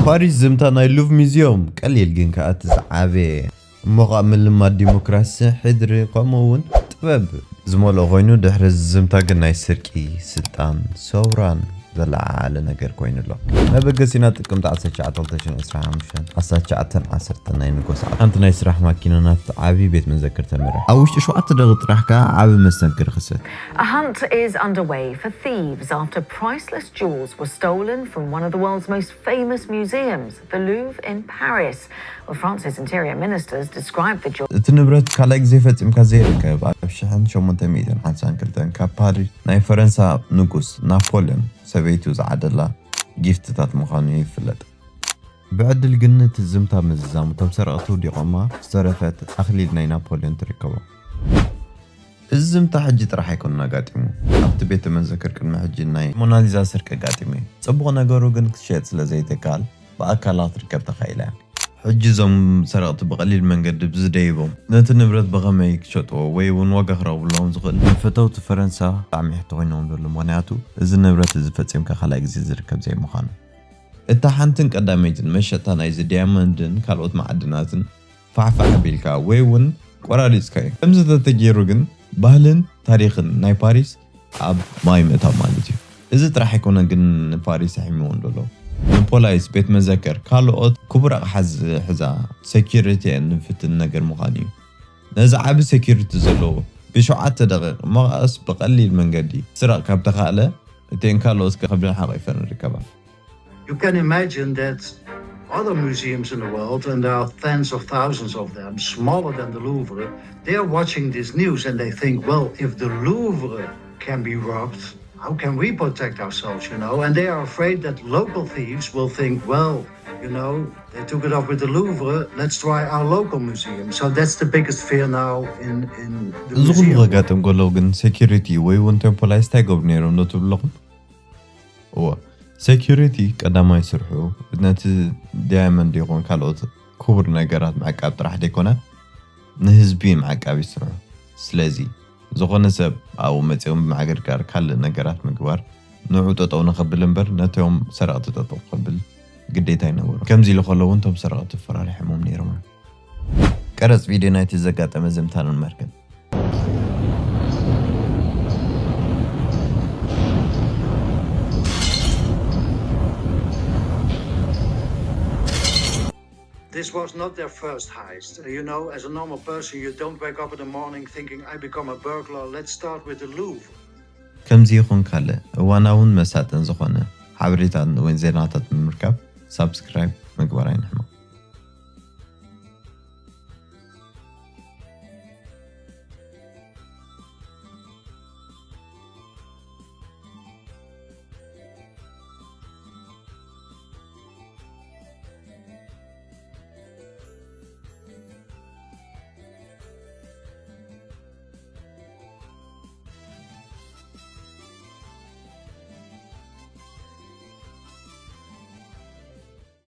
ፓሪስ ዝምታ ናይ ሉቭ ሚዝዮም ቀሊል ግን ከኣ እቲ ዝዓበየ እሞ ኸኣ ምልማድ ዲሞክራሲ ሕድሪ ከምኡ እውን ጥበብ ዝመልኦ ኮይኑ ድሕሪ ዝምታ ግን ናይ ስርቂ ስልጣን ሰውራን ዘለዓዓለ ነገር ኮይኑ ኣሎ። መበገሲና ጥቅምቲ ዓሰርተ ትሽዓተ ክልተ ሽሕን ዕስራን ሓሙሽተን ኣስታት ትሽዓተ ዓሰርተ ናይ ንጎ ሰዓት ሓንቲ ናይ ስራሕ ማኪና ናብቲ ዓብዪ ቤት መዘክር ተምርሕ። ኣብ ውሽጢ ሸውዓተ ደቂቕ ጥራሕ ከኣ ዓቢ መስተንክር ክስተት። A hunt is underway for thieves after priceless jewels were stolen from one of the world's most famous museums, the Louvre in Paris. Well, France's interior ministers described the jewels. እቲ ንብረት ካልኣይ ግዜ ፈጺምካ ዘይርከብ ኣብ ሽሕን ሸሞንተ ሚእትን ሓምሳን ክልተን ካብ ፓሪስ ናይ ፈረንሳ ንጉስ ናፖልዮን ሰበይቱ ዝዓደላ ጊፍትታት ምዃኑ ይፍለጥ። ብዕድል ግን እቲ ዝምታ ምዝዛሙ እቶም ሰረቕቲ ውዲቖማ ዝተረፈት ኣኽሊል ናይ ናፖልዮን ትርከቦ። እዚ ዝምታ ሕጂ ጥራሕ ኣይኮነን ኣጋጢሙ። ኣብቲ ቤተ መዘክር ቅድሚ ሕጂ ናይ ሞናሊዛ ስርቂ ኣጋጢሙ እዩ። ጽቡቕ ነገሩ ግን ክትሸየጥ ስለ ዘይትከኣል ብኣካላ ክትርከብ ተኻኢላ እያ። ሕጂ እዞም ሰረቕቲ ብቐሊል መንገዲ ብዝደይቦም ነቲ ንብረት ብኸመይ ክሸጥዎ ወይ እውን ዋጋ ክረኽብሎም ዝኽእል ንፈተውቲ ፈረንሳ ብጣዕሚ ሕቶ ኮይኖም ዘሎ፣ ምኽንያቱ እዚ ንብረት እዚ ፈጺምካ ካልኣይ ግዜ ዝርከብ ዘይምዃኑ። እታ ሓንትን ቀዳመይትን መሸጣ ናይዚ ዲያመንድን ካልኦት መዓድናትን ፋሕፋሕ ኣቢልካ ወይ እውን ቆራሪጽካዮ። ከምዚ ተተገይሩ ግን ባህልን ታሪኽን ናይ ፓሪስ ኣብ ማይ ምእታው ማለት እዩ። እዚ ጥራሕ ኣይኮነ ግን ንፓሪስ ኣሕሚዎ ዘሎ። ንፖላይስ ቤት መዘከር ካልኦት ክቡር ኣቕሓ ዝሕዛ ሴኪሪቲ ንፍትን ነገር ምዃኑ እዩ። ነዚ ዓቢ ሴኪሪቲ ዘለዎ ብሸውዓተ ደቂቕ መቓስ ብቐሊል መንገዲ ስረቕ ካብ ተኻእለ እተን ካልኦት ከብድን ሓቒፈን ይርከባ። You can imagine that other museums in the world, and there are tens of thousands of them, smaller than the Louvre, they are watching this news and they think, well, if the Louvre can be robbed, how can we protect ourselves, you know? And they are afraid that local thieves will think, well, you know, they took it off with the Louvre, let's try our local museum. So that's the biggest fear now in, in the እዚ ኩሉ museum. ከጋጥም ከሎ ግን ሴኪሪቲ ወይ እውን ቴምፖላይስ እንታይ ገብሩ ነይሮም ዶ ትብሉ ኣለኹም? እወ፣ ሴኪሪቲ ቀዳማይ ስርሑ ነቲ ዳያመንድ ይኹን ካልኦት ክቡር ነገራት ምዕቃብ ጥራሕ ዘይኮነ ንህዝቢ ምዕቃብ እዩ ስርሑ። ስለዚ ዝኾነ ሰብ ኣብኡ መፂኦም ብምዕግርጋር ካልእ ነገራት ምግባር ንዑ ጠጠው ንኸብል እምበር ነቶም ሰረቕቲ ጠጠው ከብል ግዴታ ኣይነበሩ። ከምዚ ኢሉ ከሎ እውን እቶም ሰረቕቲ ፈራሪሖሞም ነይሮም እዮም። ቀረፅ ቪድዮ ናይቲ ዘጋጠመ ዝምታ ንመልከት። This was not their first heist. You know, as a normal person, you don't wake up in the morning thinking, I become a burglar, let's start with the Louvre. ከምዚ ይኹን ካልእ እዋናውን መሳጥን ዝኾነ ሓበሬታት ወይ ዜናታት ንምርካብ ሳብስክራይብ ምግባር ኣይንሕመ።